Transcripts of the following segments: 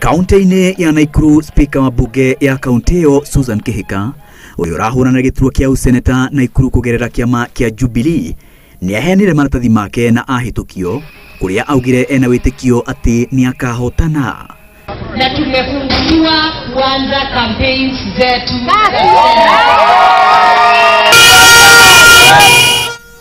Kaunti-inĩ ya Naikuru, Speaker wa bunge ya kaunti ĩyo Susan Kihika ũrĩa ũrahũrana gĩturwa kĩa ũseneta Naikuru kũgerera kĩama kĩa Jubilee nĩ aheanire maratathi make na ahĩtũkio kũrĩa augire ena wĩtĩkio atĩ nĩ akahotana. Na tumefunguliwa kuanza campaigns zetu.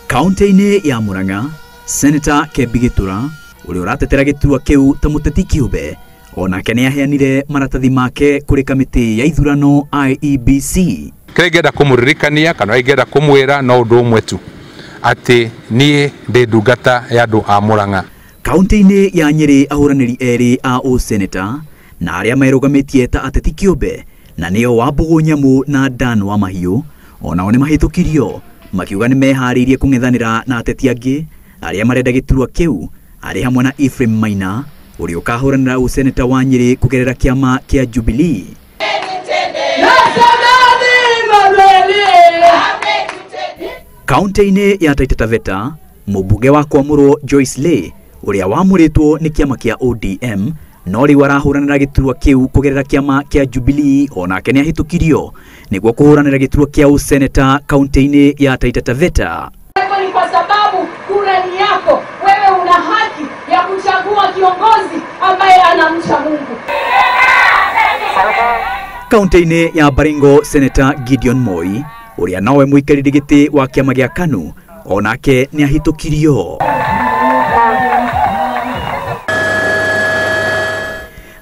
Kaunti-inĩ ya Murang'a, Senator Kembi Gĩtura ũrĩa ũratetera gĩturwa kĩu ta mũteti kĩũmbe onake nĩ aheanire maratathi make kũrĩ kamĩtĩ ya ithurano IEBC. Kĩrĩa ingĩenda kũmũririkania kana ingĩenda kũmwĩra no ũndũ ũmwe tu, atĩ niĩ ndĩ ndungata ya andũ a Murang'a. Kaunti-inĩ ya Nyĩrĩ, ahũranĩri erĩ a ũseneta na arĩa merũgamĩtie ta ateti kĩũmbe na nĩo Wambũgũ Nyamũ na Dan wa Mahiũ onao nĩ mahĩtũkirio makiuga nĩ meharĩirie kũng'ethanĩra na ateti angĩ arĩa marenda gĩturwa kĩu arĩ hamwe na Ephraim Maina ũrĩa ũkahũranĩra ũseneta wa Nyĩrĩ kũgerera kĩama kĩa Jubilee. Kaunti-inĩ ya Taita Taveta, mũmbunge wa Kwamũrwo Joyce Lee ũrĩa wamũrĩtwo nĩ kĩama kĩa ODM no rĩu arahũranĩra gĩturwa kĩu kũgerera kĩama kĩa Jubilee onake nĩ ahĩtũkirio nĩguo kũhũranĩra gĩturwa kĩa ũseneta kaunti-inĩ ya Taita Taveta. Ni kwa sababu kura ni yako, wewe una haki ya kuchagua kiongozi ambaye anamcha Mungu. Kaunti-inĩ ya Baringo, Senator Gideon Moi ũrĩa nowe mũikarĩri gĩtĩ wa kĩama gĩa KANU onake nĩ ahĩtũkirio.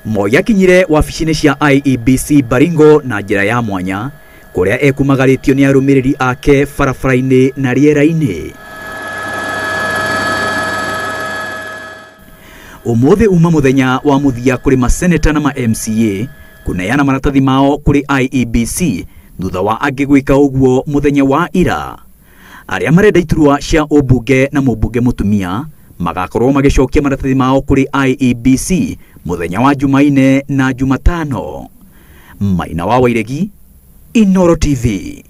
Moi akinyire wabici-inĩ cia IEBC Baringo na njĩra ya mwanya kũrĩa ekumagarĩtio nĩ arũmĩrĩri ake barabara-inĩ na rĩera-inĩ. Ũmũthĩ uma mũthenya wa mũthia kũrĩ maseneta na ma MCA kũneana maratathi mao kũrĩ IEBC thutha wa angĩ gwĩka ũguo mũthenya wa ira. Arĩa marenda iturwa cia ũmbunge na mũmbunge mũtumia magakorwo magĩcokia maratathi mao kũrĩ IEBC mũthenya wa Jumaine na Jumatano. Maina wa Wairegi, Inooro TV.